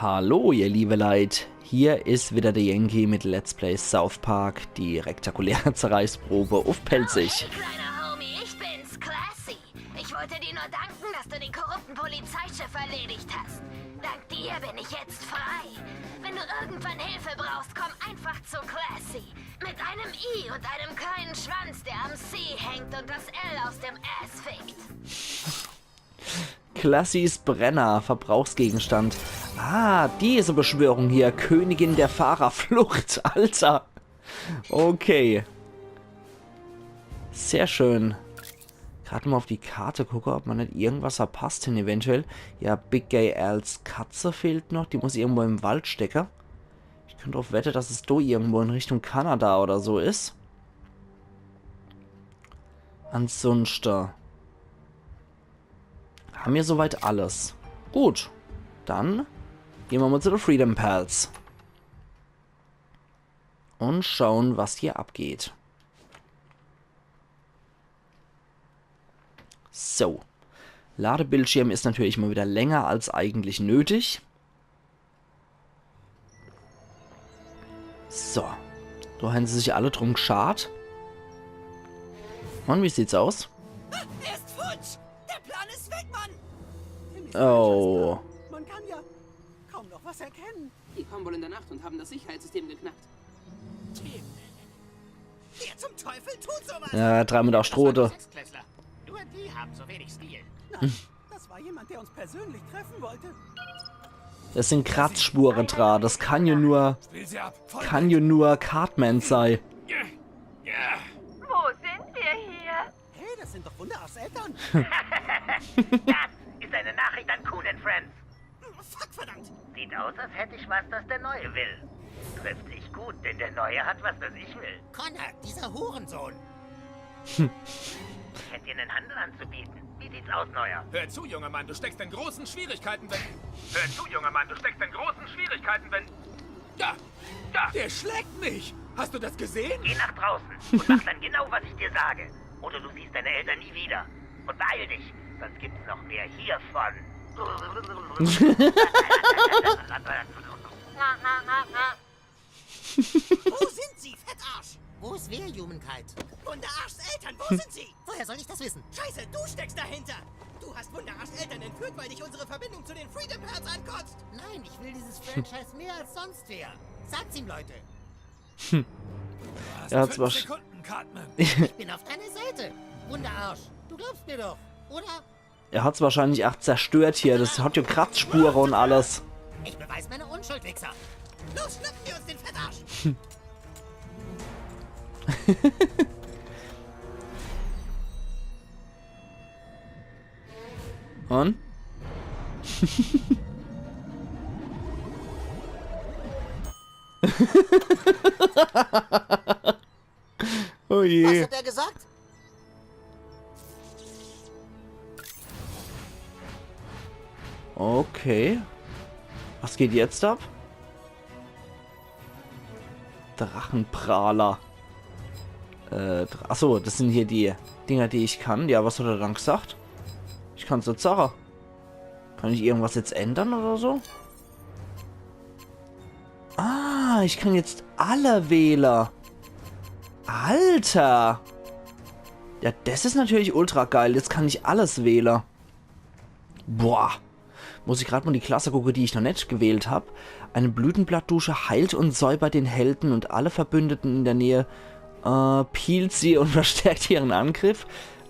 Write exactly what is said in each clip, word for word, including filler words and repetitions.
Hallo, ihr liebe Leit. Hier is wieder der Yankee mit Let's Play South Park, die rektakuläre Zerreißprobe uff Pälzisch. Hey, kleiner Homie, ich bin's, Classy. Ich wollte dir nur danken, dass du den korrupten Polizeichef erledigt hast. Dank dir bin ich jetzt frei. Wenn du irgendwann Hilfe brauchst, komm einfach zu Classy. Mit einem I und einem kleinen Schwanz, der am C hängt und das L aus dem Ass fickt. Classys Brenner, Verbrauchsgegenstand. Ah, diese Beschwörung hier. Königin der Fahrerflucht, Alter. Okay. Sehr schön. Grad mal auf die Karte gucke, ob man net irgendwas verpasst hen eventuell. Ja, Big Gay Als Katze fehlt noch. Die muss irgendwo im Wald stecke. Ich könnt drauf wette, dass es do irgendwo in Richtung Kanada oder so is. Ansunschte ham mir soweit alles. Gut, dann gehn mir mal zu de Freedom Pals. Und schauen, was hier abgeht. So. Ladebildschirm is natürlich mal wieder länger als eigentlich nötig. So. Do hen se sich alle drum gschart. Und wie sieht's aus? Er ist futsch! Der Plan ist weg, Mann! Oh. Man kann ja kaum noch was erkennen. Die kommen wohl in der Nacht und haben das Sicherheitssystem geknackt. Wer zum Teufel tut sowas? Ja, dreimal der Strote. Sechstklässler. Nur die haben so wenig Stil. Nein, das war jemand, der uns persönlich treffen wollte. Das sind Kratzspure dra. Das kann ja nur, Spiel sie ab. Voll kann ja nur Cartman sei. Wo sind wir hier? Hey, das sind doch Wunderarschs Eltern. Das ist eine Nachricht an Coon and Friends. Fuck, verdammt. Sieht aus, als hätte ich was, das der Neue will. Trifft sich gut, denn der Neue hat was, das ich will. Connor, dieser Hurensohn. Ich hätte dir einen Handel anzubieten. Wie sieht's aus, Neuer? Hör zu, junger Mann, du steckst in großen Schwierigkeiten, wenn... Hör zu, junger Mann, du steckst in großen Schwierigkeiten, wenn... Da! Da! Der schlägt mich! Hast du das gesehen? Geh nach draußen und mach dann genau, was ich dir sage. Oder du siehst deine Eltern nie wieder. Und beeil dich, sonst gibt's noch mehr hiervon. Wo sind sie, Fettarsch? Wo ist wer, Humankind? Wunderarschs Eltern, wo sind sie? Woher soll ich das wissen? Scheiße, du steckst dahinter! Du hast Wunderarschs Eltern entführt, weil dich unsere Verbindung zu den Freedom Pals ankotzt! Nein, ich will dieses Franchise mehr als sonst wer. Sagt's ihm, Leute. Du hast Er hat's fünf wahrsch- Sekunden, Cartman. Ich bin auf deiner Seite. Wunderarsch, du glaubst mir doch, oder? Er hat's wahrscheinlich ach zerstört hier. Das hat ja Kratzspure und alles. Ich beweis meine Unschuld, Wichser. Los, schnappen wir uns den Fettarsch. Und? Oh je. Was hat er gesagt? Okay. Was geht jetzt ab? Drachenprahler. Äh, Dra- achso, das sind hier die Dinger, die ich kann. Ja, was hat er dann gesagt? Ich kann's net sage. Kann ich irgendwas jetzt ändern oder so? Ah, ich kann jetzt alle wähle. Alter. Ja, das is natürlich ultra geil. Jetzt kann ich alles wähle. Boah. Muss ich grad mal die Klasse gucke, die ich noch net gewählt hab. Eine Blütenblattdusche heilt und säubert den Helden und alle Verbündeten in der Nähe, äh, peelt sie und verstärkt ihren Angriff.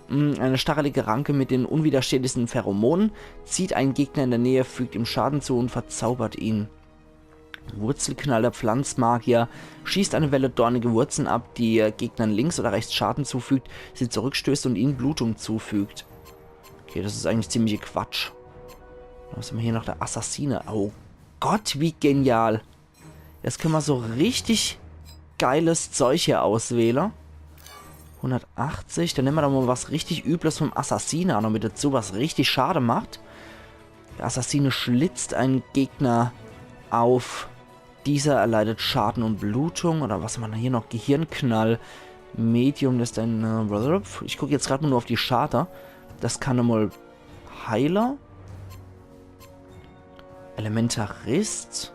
Mm, eine stachelige Ranke mit den unwiderstehlichsten Pheromonen zieht einen Gegner in der Nähe, fügt ihm Schaden zu und verzaubert ihn. Wurzelknall der Pflanzmagier schießt eine Welle dornige Wurzeln ab, die Gegnern links oder rechts Schaden zufügt, sie zurückstößt und ihnen Blutung zufügt. Okay, das is eigentlich ziemlich Quatsch. Was hämmer hier noch? Der Assassine. Oh Gott, wie genial. Jetzt könne mer so richtig geiles Zeug hier auswähle. Hundertachtzig, dann nemme mer doch mal was richtig Übles vom Assassine noch mit dazu, was richtig Schade macht. Der Assassine schlitzt einen Gegner auf. Dieser erleidet Schaden und Blutung. Oder was hämmer hier noch? Gehirnknall. Medium lässt ein, äh, ich guck jetzt grad mal nur auf die Schade. Das kann er mal heile. Elementarist.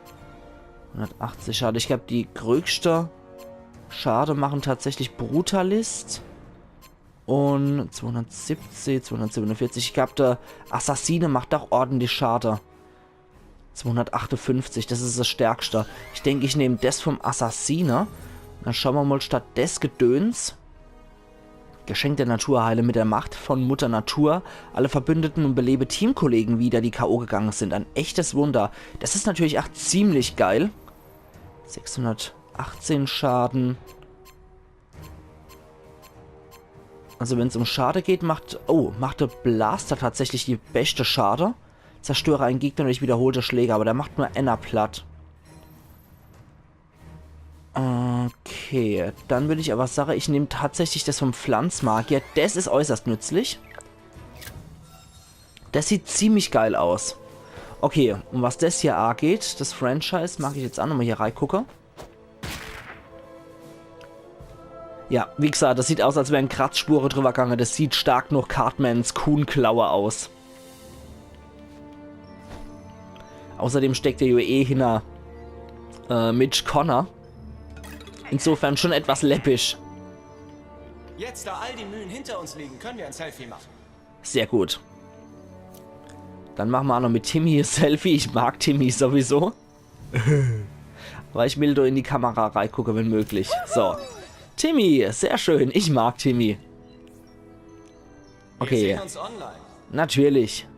Hundertachtzig Schade. Ich glaab, die größte Schade machen tatsächlich Brutalist. Un zweihundertsiebzig, zweihundertsiebenundvierzig. Ich glaab, der Assassine macht ach ordentlich Schade. Zweihundertachtundfünfzig, des is des Stärkste. Ich denk, ich nehm des vom Assassine. Dann schaue mer mol statt des Gedöns. Geschenk der Natur, heile mit der Macht von Mutter Natur alle Verbündeten und belebe Teamkollegen wieder, die K O gegangen sind. Ein echtes Wunder. Des is natürlich ach ziemlich geil. Sechshundertachtzehn Schaden. Also wenn's um Schade geht, macht, oh, macht der Blaster tatsächlich die beschte Schade. Zerstöre einen Gegner durch wiederholte Schläge, aber der macht nur enner platt. Okay, dann würd ich aber sage, ich nehm tatsächlich des vom Pflanzmagier. Des is äußerst nützlich. Des sieht ziemlich geil aus. Okay, und was des hier ageht, des Franchise, mag ich jetzt ach nochmal hier reigucke. Ja, wie gesagt, des sieht aus, als wären Kratzspure drüber gange. Des sieht stark noch Cartmans Coon-Klaue aus. Außerdem steckt er jo eh hinner äh, Mitch Connor. Insofern schon etwas läppisch. Jetzt, da all die Mühen hinter uns liegen, können wir ein Selfie machen. Sehr gut. Dann mache mer ach noch mit Timmy e Selfie. Ich mag Timmy sowieso. Weil ich will do in die Kamera reigucke, wenn möglich. So. Timmy, sehr schön. Ich mag Timmy. Wir Okay, sehen uns online. Natürlich.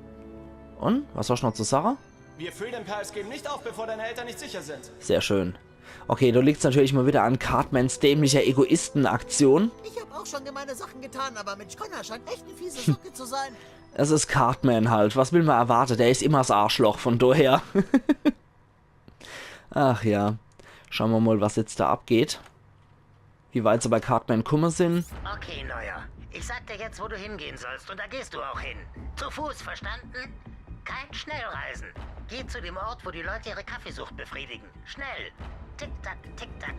Und? Was hast du noch zu sagen? Wir Freedom Pals geben nicht auf, bevor deine Eltern nicht sicher sind. Sehr schön. Okay, do liegt's natürlich mal wieder an Cartmans dämlicher Egoistenaktion. Ich habe auch schon gemeine Sachen getan, aber Mitch Connor scheint echt eine fiese Socke zu sein. Es is Cartman halt. Was will man erwarten? Der is immer das Arschloch, von daher. Ach ja. Schauen wir mal, was jetzt da abgeht. Wie weit sie bei Cartman kumme sind. Okay, Neuer. Ich sag dir jetzt, wo du hingehen sollst und da gehst du auch hin. Zu Fuß, verstanden? Kein Schnellreisen. Geh zu dem Ort, wo die Leute ihre Kaffeesucht befriedigen. Schnell. Tick-Tack, Tick-Tack.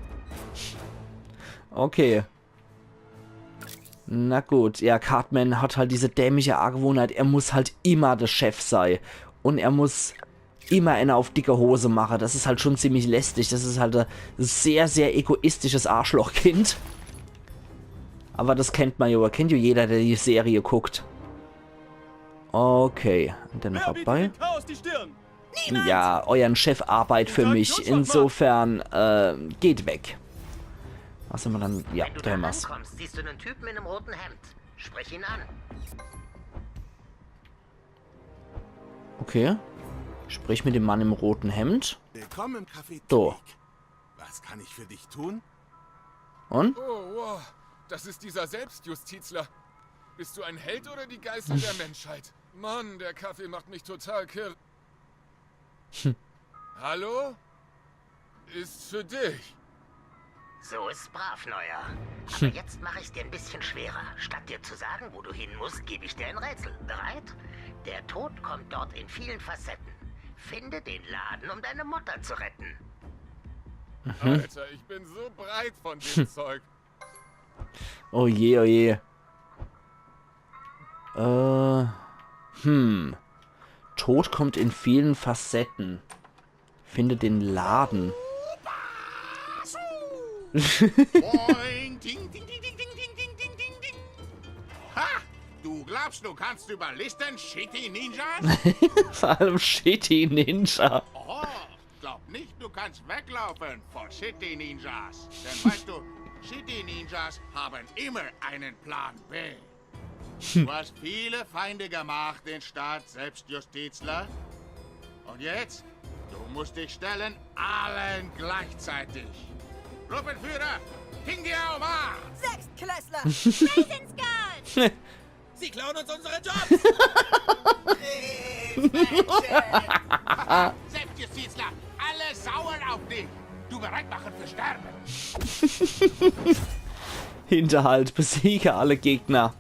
Okay. Na gut, ja, Cartman hat halt diese dämliche Angewohnheit, er muss halt immer der Chef sei. Und er muss immer einer auf dicke Hose mache. Das is halt schon ziemlich lästig. Das is halt e sehr, sehr egoistisches Arschlochkind. Aber das kennt man ja, kennt ja jeder, der die Serie guckt. Okay, und dann noch vorbei. Chaos die Stirn? Ja, euren Chef arbeit für mich. Insofern, äh, geht weg. Was haben wir dann? Ja, Wenn du da da haben wir's. Ankommst, siehst du einen Typen in einem roten Hemd. Sprich ihn an. Okay. Sprich mit dem Mann im roten Hemd. Willkommen im Café So. Tweak. Was kann ich für dich tun? Und? Oh, wow. Das ist dieser Selbstjustizler. Bist du ein Held oder die Geißel der Menschheit? Mann, der Kaffee macht mich total kirr. Hallo? Ist für dich. So ist's brav, Neuer. Aber jetzt mache ich's dir ein bisschen schwerer. Statt dir zu sagen, wo du hin musst, gebe ich dir ein Rätsel. Bereit? Der Tod kommt dort in vielen Facetten. Finde den Laden, um deine Mutter zu retten. Alter, ich bin so breit von dem Zeug. Oh je, oh je. Äh, hm. Tod kommt in vielen Facetten. Finde den Laden. Boing, ding, ding, ding, ding, ding, ding, ding, ding, ding. Ha! Du glaubst, du kannst überlisten, Shitty Ninjas? Vor allem Shitty Ninja. Oh, glaub nicht, du kannst weglaufen vor Shitty Ninjas. Denn weißt du, Shitty Ninjas haben immer einen Plan B. Du hast viele Feinde gemacht in Stadt, Selbstjustizler. Und jetzt? Du musst dich stellen allen gleichzeitig. Gruppenführer, Tingyao Ma! Sechstklässler! Raisins Guard! Sie klauen uns unsere Jobs! Selbstjustizler, alle sauer auf dich. Du bereit machen für Sterben. Hinterhalt, besiege alle Gegner.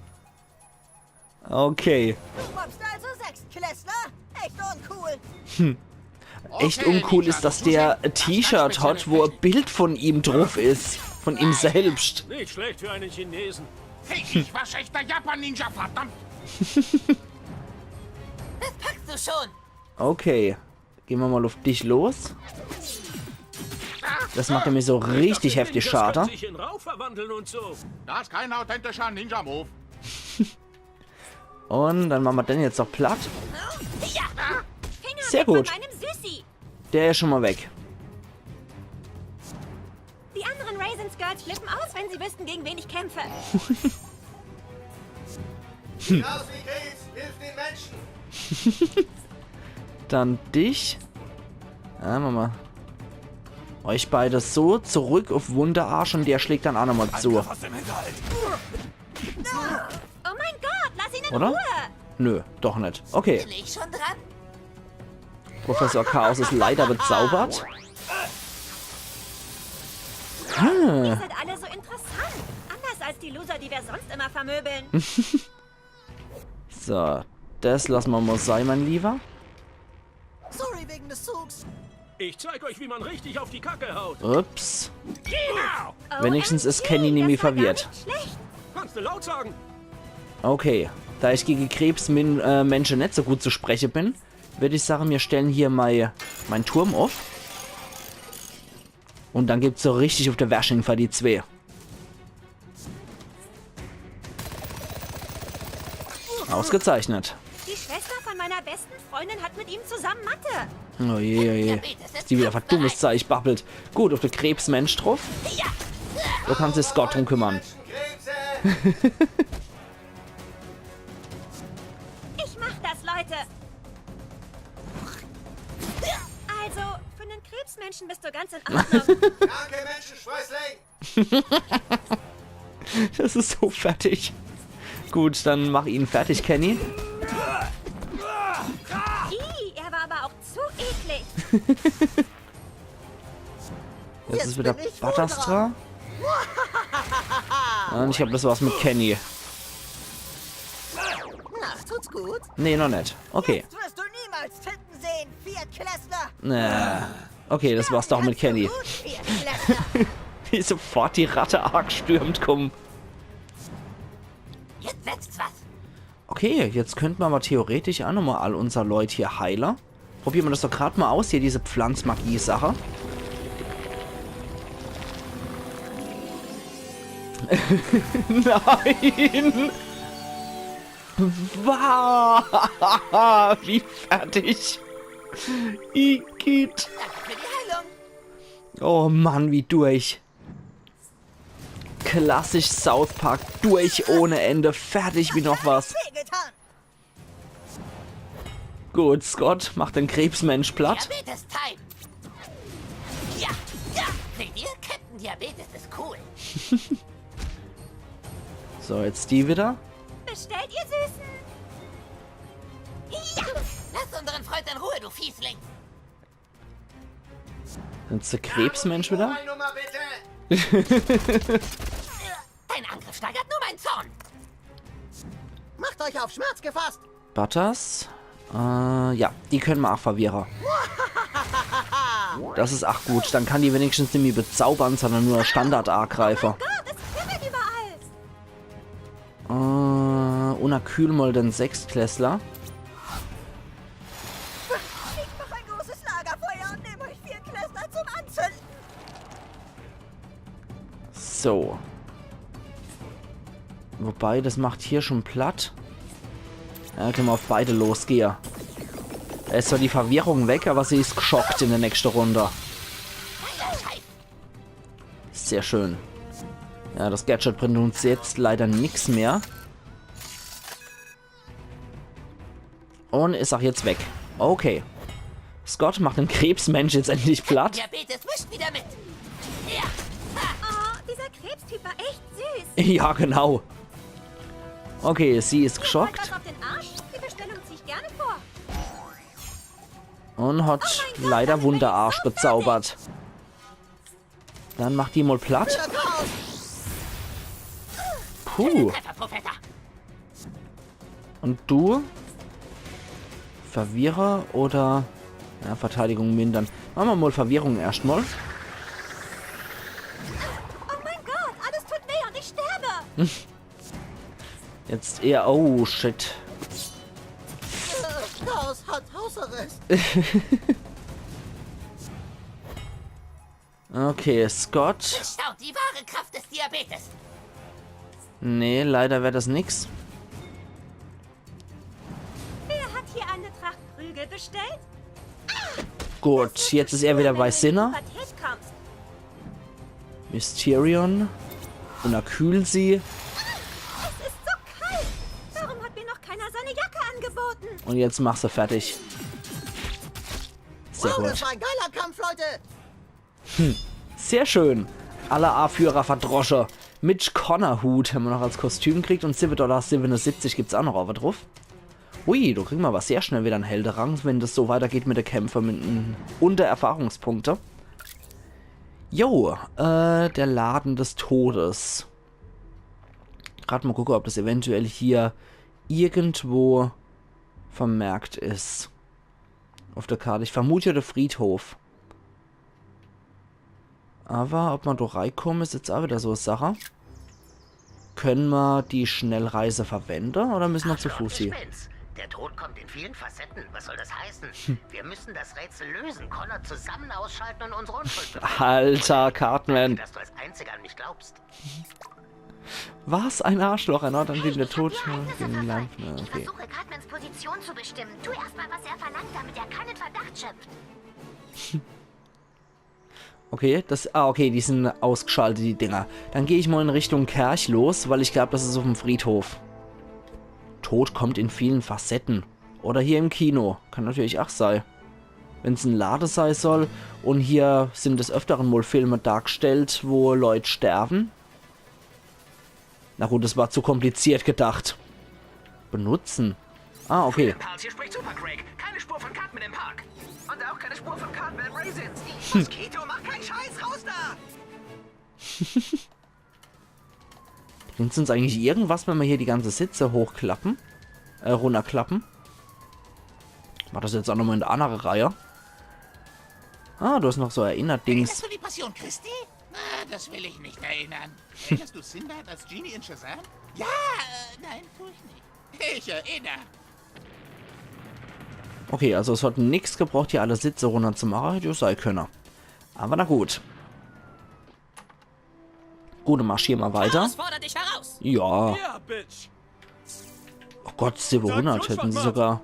Okay. Du mobst also Sechstklässler? Echt uncool. Echt uncool is, dass der e T-Shirt hat, wo e Bild von ihm drauf is. Von ihm selbst. Nicht schlecht für einen Chinesen. Hey, ich war echter Japan-Ninja, verdammt! Das packst du schon. Okay. Gehn mer mal uff dich los. Das macht nämlich so richtig heftig Schade. Das kann sich in Rauch verwandeln und so. Das ist kein authentischer Ninja-Move. Und dann mache mer den jetzt noch platt. Ja! Finger Sehr weg von gut. Meinem Süßi! Der is schon mal weg. Die anderen Raisins Girls flippen aus, wenn sie wüssten, gegen wen ich kämpfe. Raus wie Krebs, hilf den Menschen! Dann dich. Ja, mache mer. Euch beide so zurück uff Wunderarsch und der schlägt dann aa nochmal zu. Aus dem Hinterhalt. Oh mein Gott, lass ihn in Oder? Ruhe! Nö, doch net. Okay, Bin ich schon dran? Professor Chaos is leider bezaubert. Ihr seid alle so interessant. Anders als die Loser, die wir sonst immer vermöbeln. So, das lasse mer mal sei, mein Lieber. Sorry wegen des Zugs. Ich zeig euch, wie man richtig auf die Kacke haut. Ups. Oh, Wenigstens is Kenny das nimmi war gar verwirrt. Nicht schlecht. Kannst du laut sagen? Okay, da ich gege Krebs-Min-, äh, Mensche net so gut zu spreche bin, würd ich sage, mir stellen hier mei, mein Turm uff. Und dann gibt's so richtig uff de Wersching für die zwee. Ausgezeichnet. Die Schwester von meiner besten Freundin hat mit ihm zusammen Mathe. Oh je, oh je. Dass die wieder verdummes Zeich babbelt. Gut, uff de Krebsmensch druff. Do kann sich Scott drum kümmere. Ich mach das, Leute. Also, für einen Krebsmenschen bist du ganz in Ordnung. Danke, Menschen, Schwächling! Das is so fertig. Gut, dann mach ihn fertig, Kenny. Ih, er war aber auch zu eklig. Jetzt is wieder Butters dra. Und ich glaab, das war's mit Kenny. Na, tut's gut. Nee, noch net. Okay. Jetzt wirst du niemals Titten sehen, Viertklässler. Äh, okay, das war's doch mit Kenny. Gut, Viertklässler. Wie sofort die Ratte arg stürmt, komm. Jetzt setzt's was. Okay, jetzt könnt mer aber theoretisch aa nochmal all unser Leut hier heile. Probiere mer das doch grad mal aus, hier diese Pflanzmagie-Sache. Nein! Wow! Wie fertig! Igitt! Danke für die Heilung. Oh Mann, wie durch. Klassisch South Park, durch ohne Ende, fertig wie noch was. Wehgetan. Gut, Scott macht den Krebsmensch platt. Diabetes Time. Ja, ja. Seht ihr? Captain Diabetes ist cool. So, jetzt die wieder. Bestellt, ihr Süßen? Ja. Lass unseren Freund in Ruhe, du Fiesling. Jetzt der Krebsmensch wieder. Nummer bitte! Dein Angriff steigert nur meinen Zorn. Macht euch auf Schmerz gefasst. Butters. Äh, ja, die könne mer aa verwirre. Das is ach gut, dann kann die wenigstens nimmi bezaubern, sondern nur Standard-Angreifer. Gott, es kribbelt überall. Äh, und kühl mal den Sechstklässler. Ich mach ein großes Lagerfeuer und nehme euch Viertklässler zum Anzünden. So. Wobei, das macht hier schon platt. Ja, könne mer auf beide losgehe. Da is zwar die Verwirrung weg, aber sie is geschockt in der nächsten Runde. Sehr schön. Ja, das Gadget bringt uns jetzt leider nix mehr. Und is auch jetzt weg. Okay. Scott macht den Krebsmensch jetzt endlich platt. Diabetes mischt wieder mit. Ja. Oh, dieser Krebstyp war echt süß. Ja, genau. Okay, sie is Wollt geschockt was auf den Arsch? Die Bestellung zieh ich gerne vor. und hat leider Wunderarsch bezaubert. Dann macht die mal platt. Puh. Treffer, Professor. Und du? Verwirre oder... Ja, Verteidigung mindern. Mache mer mal Verwirrung erscht mal. Oh mein Gott, alles tut weh und ich sterbe. Jetzt eher... Oh, shit. Chaos hat Hausarrest. Okay, Scott. Bestaunt die wahre Kraft des Diabetes. Nee, leider wär das nix. Wer hat hier eine Tracht Prügel bestellt? Gut, jetzt is er wieder bei Sinne. Pubertät kommst. Mysterion. Unterkühl sie. Es ist so kalt. Warum hat mir noch keiner seine Jacke angeboten? Und jetzt mach se fertig. Sehr Wow, gut. Das war ein geiler Kampf, Leute! Sehr schön. Alle Aführer verdrosche. Mitch Connor Hut hämmer noch als Kostüm kriegt und siwwe Dollar siwwenesiebzig gibt's auch noch owwe druff. Ui, do kriegen mer aber sehr schnell wieder en Helderang, wenn das so weitergeht mit de Kämpfe mit en, und de Erfahrungspunkte. Jo, äh, der Laden des Todes. Grad mal gucke, ob das eventuell hier irgendwo vermerkt is. Auf der Karte. Ich vermute ja der Friedhof. Aber ob mer do reikomme, is jetzt auch wieder so e Sache. Können mer die Schnellreise verwende oder müssen mer zu Fuß Ich hier? Bin's. Der Tod kommt in vielen Facetten. Was soll das heißen? Wir müssen das Rätsel lösen, Connor zusammen ausschalten und unsere Unschuld beweisen. Alter, Cartman. Dass du als Einziger an mich glaubst. Was ein Arschloch, ein Ort, an dem der Tod Ich hab die Ereignisse den Lampen. verfolgt. Ich Okay. Versuche, Cartmans Position zu bestimmen. Tu erst mal, was er verlangt, damit er keinen Verdacht schöpft. Okay, das. Ah, okay, die sind ausgeschaltet, die Dinger. Dann geh ich mal in Richtung Kerch los, weil ich glaub, das is auf dem Friedhof. Tod kommt in vielen Facetten. Oder hier im Kino. Kann natürlich auch sei. Wenn's en Lade sei soll. Und hier sind des Öfteren wohl Filme dargestellt, wo Leut sterben. Na gut, das war zu kompliziert gedacht. Benutzen. Ah, okay. Im Park, hier spricht Super Craig. Keine Spur von Cartman im Park. Und auch keine Spur von Cartman Raisins. Mosquito, mach keinen Scheiß, raus da! Bringt's uns eigentlich irgendwas, wenn mer hier die ganze Sitze hochklappen? Äh, runterklappen? War das jetzt auch nochmal in der andere Reihe? Ah, du hast noch so erinnert Dings. Erinnerst du die Passion Christi? Na, das will ich nicht erinnern. Erinnerst du Sinbad als Genie in Shazam? Ja, äh, nein, tu ich nicht. Ich erinnere. Okay, also es hat nix gebraucht, hier alle Sitze runterzumachen. Hätt ja sei könne. Aber na gut. Gut, dann marschieren mer weiter. Chaos fordert dich heraus! Ja. Ja, Bitch! Oh Gott, siwwehundert hätten sie sogar.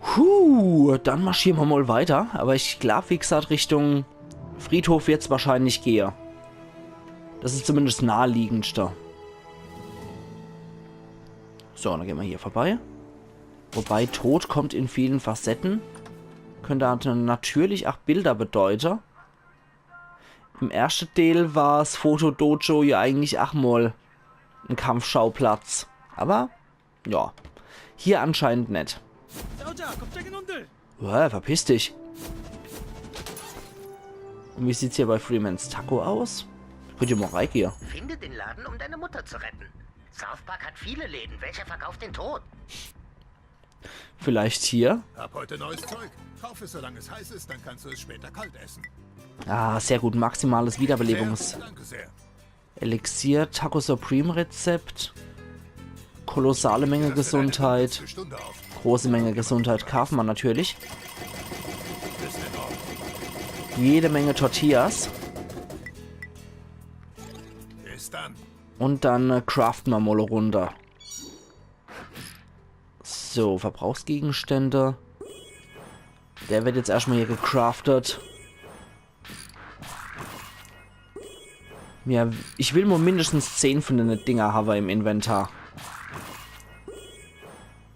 Puh, dann marschieren mer mal weiter. Aber ich glaub, wie gesagt, Richtung Friedhof wird's wahrscheinlich gehe. Das is zumindest naheliegendste. So, dann gehen mer hier vorbei. Wobei, Tod kommt in vielen Facetten. Könnte dann natürlich auch Bilder bedeute. Im erschte Deel war's Foto-Dojo ja eigentlich auch mal en Kampfschauplatz. Aber, ja. Hier anscheinend net. Uah, verpiss dich. Und wie sieht's hier bei Freeman's Taco aus? Könnt ihr mal reingehen. Finde den Laden, um deine Mutter zu retten. South Park hat viele Läden. Welcher verkauft den Tod? Vielleicht hier? Hab heute neues Zeug. Kauf es, solange es heiß ist, dann kannst du es später kalt essen. Ah, sehr gut. Maximales Wiederbelebungs- Danke sehr. Elixier, Taco Supreme Rezept. Kolossale Menge Gesundheit. Stunde auf. Große Menge Gesundheit kaufen wir natürlich. Ist in Ordnung. Jede Menge Tortillas. Bis dann. Und dann äh, craften wir mal eine Runde. So, Verbrauchsgegenstände. Der wird jetzt erstmal hier gecraftet. Ja, ich will nur mindestens zehn von den Dinger haben im Inventar.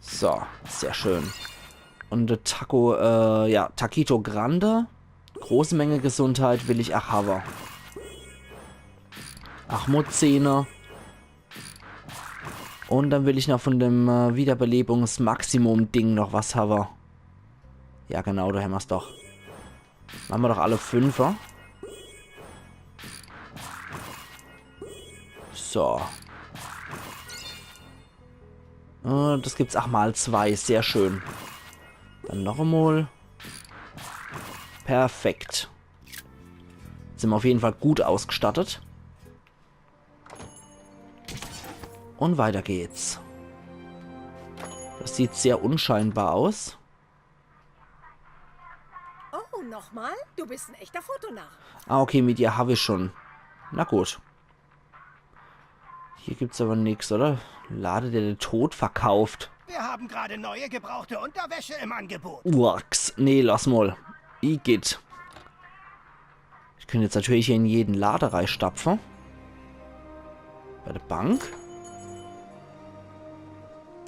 So, sehr schön. Und der Taco, äh, ja, Taquito Grande. Große Menge Gesundheit will ich auch haben. Ach, mo zehner. Und dann will ich noch von dem äh, Wiederbelebungsmaximum-Ding noch was haben. Ja, genau, da haben wir's doch. Machen wir doch alle Fünfer. So. Äh, das gibt's auch mal zwei, sehr schön. Dann noch einmal. Perfekt. Sind wir auf jeden Fall gut ausgestattet. Und weiter geht's. Das sieht sehr unscheinbar aus. Nochmal? Du bist ein echter Fotonarr. Ah, okay, mit ihr hab ich schon. Na gut. Hier gibt's aber nix, oder? Lade, der den Tod verkauft. Wir haben gerade neue gebrauchte Unterwäsche im Angebot. Urks. Nee, lass mal. Igitt. Ich könnte jetzt natürlich hier in jeden Lade reistapfen. Bei der Bank.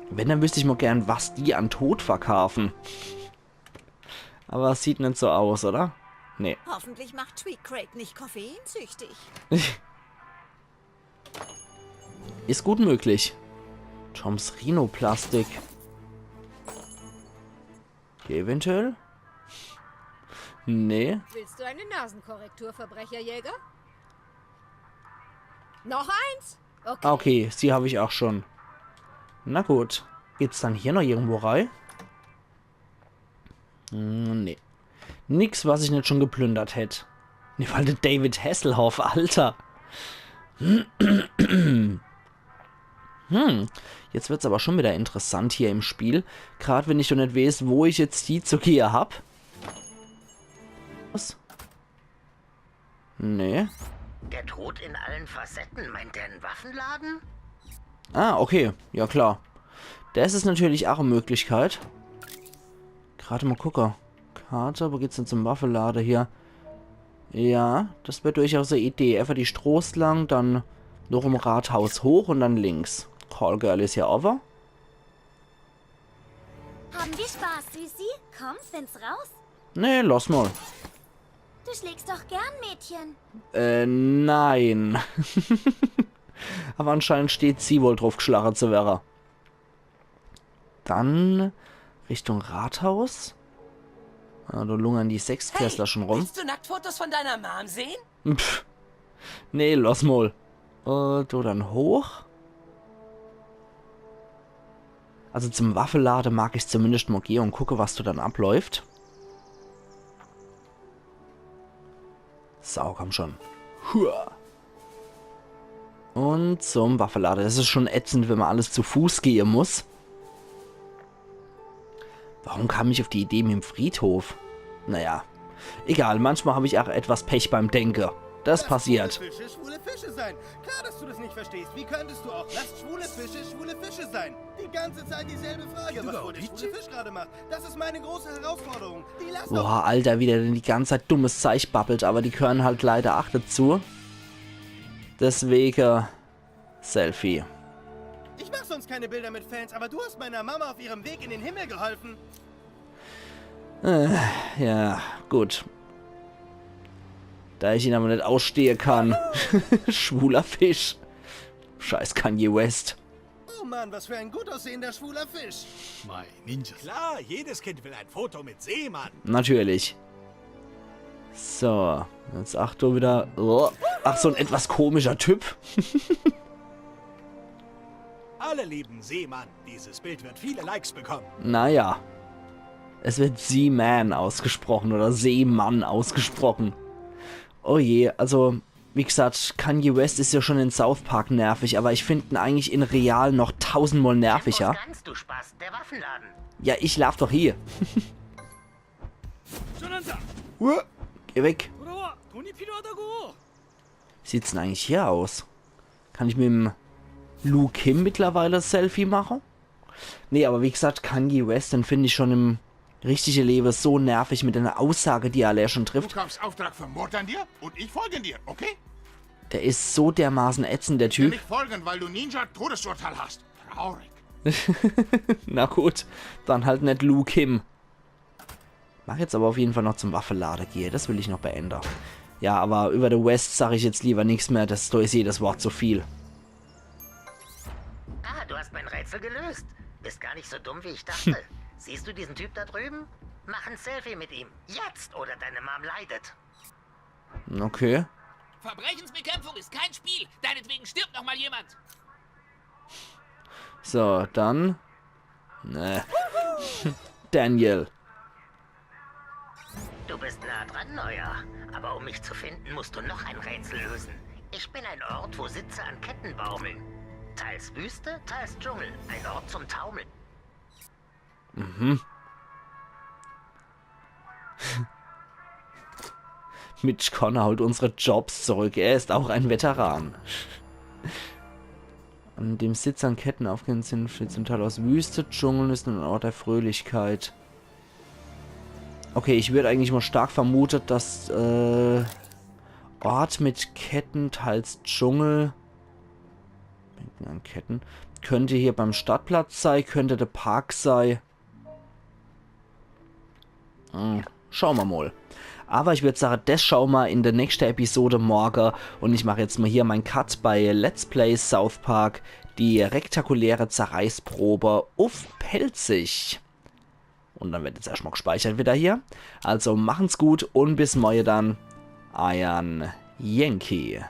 Wenn, dann wüsste ich mal gern, was die an Tod verkaufen. Aber es sieht nicht so aus, oder? Nee. Hoffentlich macht Tweak Craig nicht koffeinsüchtig. Ist gut möglich. Toms Rhinoplastik. Hier eventuell? Nee. Willst du eine Nasenkorrektur, Verbrecherjäger? Noch eins? Okay. Ah, okay, sie habe ich auch schon. Na gut. Geht's dann hier noch irgendwo rein? Hm, nee. Nix, was ich nicht schon geplündert hätt. Nee, weil der David Hasselhoff, Alter. Hm, jetzt wird's aber schon wieder interessant hier im Spiel. Grad wenn ich doch nicht weiß, wo ich jetzt die zu gehe hab. Was? Nee. Der Tod in allen Facetten, meint der einen Waffenladen? Ah, okay. Ja, klar. Das ist natürlich auch eine Möglichkeit. Gerade mal gucke. Karte, wo geht's denn zum Waffelade hier? Ja, das wäre durchaus eine Idee. Einfach die Stroß lang, dann noch im Rathaus hoch und dann links. Call Girl ist ja over. Haben wir Spaß, Süßi? Komm, find's raus. Nee, lass mal. Du schlägst doch gern Mädchen. Äh, nein. Aber anscheinend steht sie wohl drauf, geschlagen zu werden. Dann Richtung Rathaus. Ah, da lungern die Sechstklässler schon rum. Willst du Nacktfotos von deiner Mom sehen? Pff. Nee, lass mal. Äh, da dann hoch. Also zum Waffelade mag ich zumindest mal gehen und gucke, was da dann abläuft. So, komm schon. Hua. Und zum Waffelade. Das ist schon ätzend, wenn man alles zu Fuß gehen muss. Warum kam ich auf die Idee mit dem Friedhof? Naja. Egal, manchmal habe ich auch etwas Pech beim Denken. Das passiert. Schwule Fische, schwule Fische sein. Klar, dass du das nicht verstehst. Wie könntest du auch? Lasst schwule Fische, schwule Fische sein. Die ganze Zeit dieselbe Frage, was wohl der schwule Fisch gerade macht. Das ist meine große Herausforderung. Die lassen Boah, Alter, wie der denn die ganze Zeit dummes Zeug babbelt, aber die gehören halt leider auch dazu. Deswegen Selfie. Ich mach sonst keine Bilder mit Fans, aber du hast meiner Mama auf ihrem Weg in den Himmel geholfen. Ja, gut. Da ich ihn aber nicht ausstehen kann. Schwuler Fisch. Scheiß Kanye West. Oh Mann, was für ein gut aussehender schwuler Fisch. My ninjas. Klar, jedes Kind will ein Foto mit Seemann. Natürlich. So, jetzt Achtung wieder. Oh. Ach, so ein etwas komischer Typ. Alle lieben Seemann. Dieses Bild wird viele Likes bekommen. Naja. Es wird Seaman ausgesprochen oder Seemann ausgesprochen. Oh je, also, wie gesagt, Kanye West ist ja schon in South Park nervig, aber ich finde ihn eigentlich in real noch tausendmal nerviger. Ganz, du Spaß, der Waffenladen. Ja, ich lauf doch hier. Geh weg. Wie sieht's denn eigentlich hier aus? Kann ich mit dem Lou Kim mittlerweile Selfie machen? Nee, aber wie gesagt, Kanye West, den finde ich schon im richtigen Leben so nervig mit einer Aussage, die er schon trifft. Du kaufst Auftrag für Mord an dir und ich folge dir, okay? Der ist so dermaßen ätzend, der Will Typ. Nicht folgen, weil du Ninja-Todesurteil hast. Traurig. Na gut, dann halt nicht Lou Kim. Mag jetzt aber auf jeden Fall noch zum Waffelade gehe. Das will ich noch beenden. Ja, aber über The West sag ich jetzt lieber nichts mehr. Das, da ist jedes Wort zu viel. Ah, du hast mein Rätsel gelöst. Bist gar nicht so dumm, wie ich dachte. Siehst du diesen Typ da drüben? Mach ein Selfie mit ihm. Jetzt oder deine Mom leidet. Okay. Verbrechensbekämpfung ist kein Spiel. Deinetwegen stirbt noch mal jemand. So, dann. Ne. Daniel. Du bist nah dran, Neuer. Aber um mich zu finden, musst du noch ein Rätsel lösen. Ich bin ein Ort, wo Sitze an Ketten baumeln. Teils Wüste, teils Dschungel. Ein Ort zum Taumeln. Mhm. Mitch Connor holt unsere Jobs zurück. Er ist auch ein Veteran. An dem Sitz an Ketten aufgehängt sind, besteht zum Teil aus Wüste, Dschungel, ist ein Ort der Fröhlichkeit. Okay, ich würd eigentlich mal stark vermutet, dass, äh, Ort mit Ketten, teils Dschungel. Bänken an Ketten. Könnte hier beim Stadtplatz sei, könnte der Park sei. Hm, schau mer mol. Aber ich würd sage, des schau mer in der nächsten Episode morge. Und ich mach jetzt mal hier mein Cut bei Let's Play South Park, die rektakuläre Zerreißprobe uff Pälzisch. Und dann wird jetzt erstmal gespeichert wieder hier. Also machen's gut und bis morge dann. Eiern Yankee.